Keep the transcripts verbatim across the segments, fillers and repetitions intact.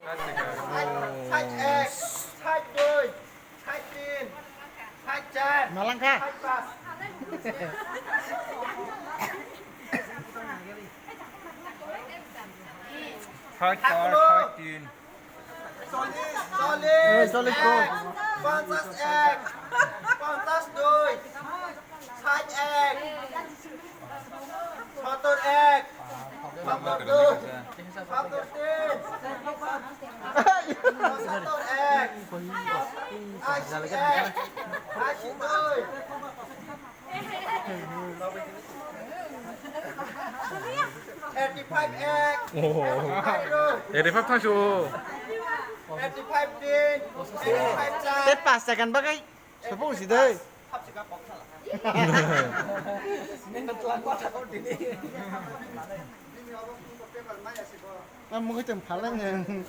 Side ek, side dui, side tin, side char, Malangkha. Side pas. Side char, side tin. Chollish, chollish, eh, chollish ek, ko. Ponchash ek, ponchash dui, sait ek, sottor ek, sottor dui, sottor tin, sottor ek, ashi ek, ashi dui. Eighty five ek. Oh. Eighty five thangsu. Eighty five din. Eighty five cha. Te pas second bagai. Sepo si dei. Nang mui tem phalai nang.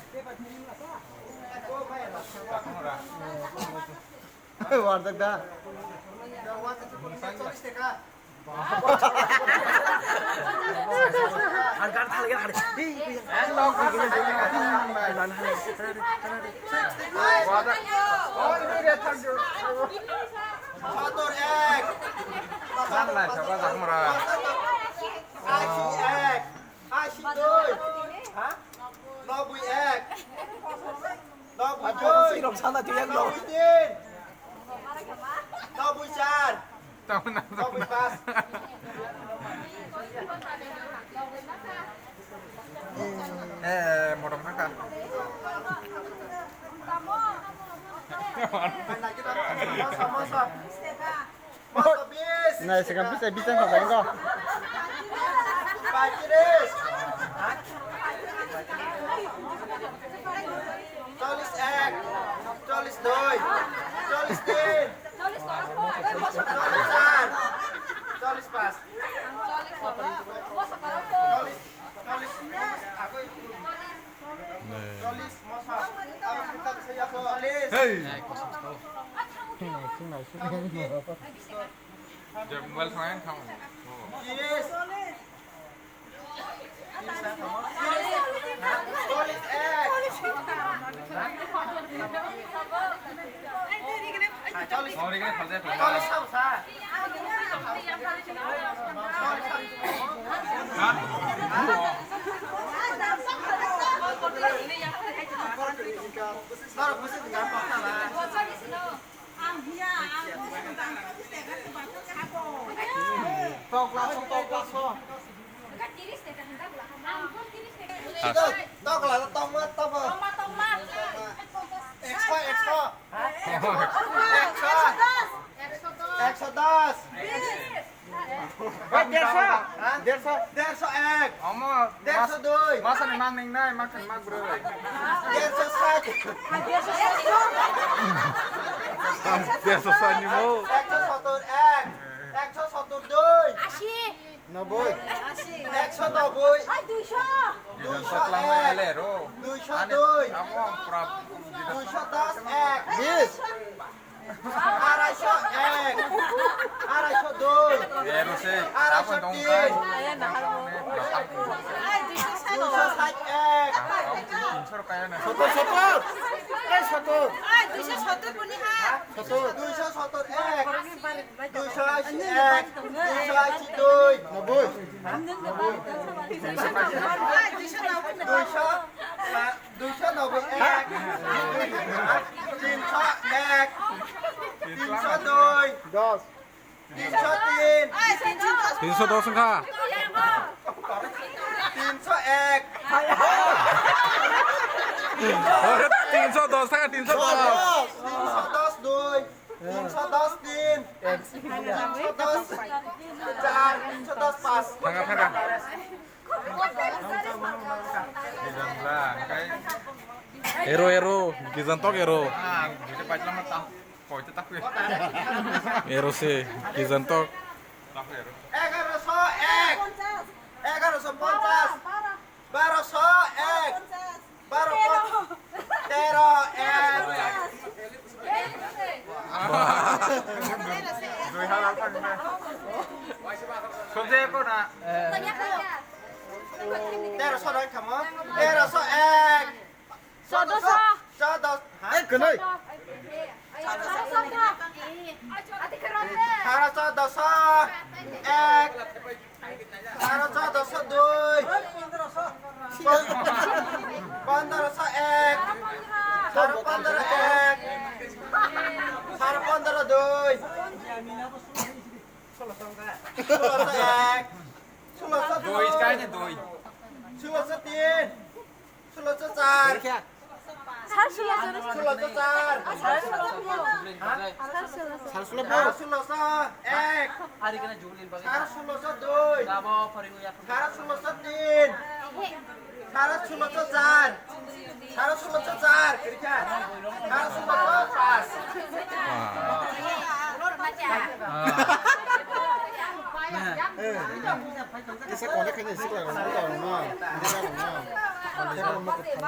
Wardak da. Sottor ek. Ashi ek. Ashi dui. Ha? Noboi ek. Noboi dui. Noboi tin. Noboi char. Noboi pas. Eh, motom kaka. Nai, sekarang bisa, bisa sampai enggak? Paitris. Chollish ek, chollish dui, chollish tin, chollish char, chollish pas. Chollish, chollish, chollish, agoi. Hey. Je mobile thangna thang. Tokla, tokla, tokla. Ito, tokla, tokla, tokla. Tokla, tokla. Ekso, ekso. Ekso. Ekso dos. Ekso dos. Oi, derso. Ha? Derso. Derso ek. Omo, derso dui. Masani mang ning nai, makhan mak bro. Derso sait. Derso sait ni mo. Ekso sottor ek. Ekso sottor dui. Ashi. Noboi. Ashi. Ekso noboi. Oi, duiso. Duiso ek. Duiso dui. Duiso dos ek. Bis. Araisho ek, araisho dui, araisho tin, duisho sait ek, sotor, sotor, ei sotor, sotor, duisho sotor ek, duisho ashi ek, duisho ashi dui, noboi, duisho, duisho noboi ek, tinsho ek, tinsho dui, dos. Tinsho tin. Tinsho dos wngkha. Tinsho ek. Tinsho dos thangkha, tinsho dos. Tinsho dos dui. Tinsho dos tin. Tinsho dos char. Tinsho dos pas. Thangkha, thangkha. Ero, ero, Gijantok ero. Ero se, Gijantok. Egaroso ek, egaroso ponchas, baroso ek, baro pon-, tero ek. Teroso nai kamo, teroso ek. চৌদ্দশো। চৌদ্দশো। হ্যাঁ? এই, কেন? চৌদ্দশো। Sara chaudoso ek, sara chaudoso dui, pondroso ek, sara pondro ek, sara pondro dui, suloso ek, suloso dui, suloso tin. Suloso char. Sar suloso. Suloso char. Sar suloso. Sar suloso. Sar suloso ek. Sar suloso dui. Sar suloso tin. Sar suloso char. Sar suloso char. Sar suloso pas. Kisa connect khaina sikla rok no, no.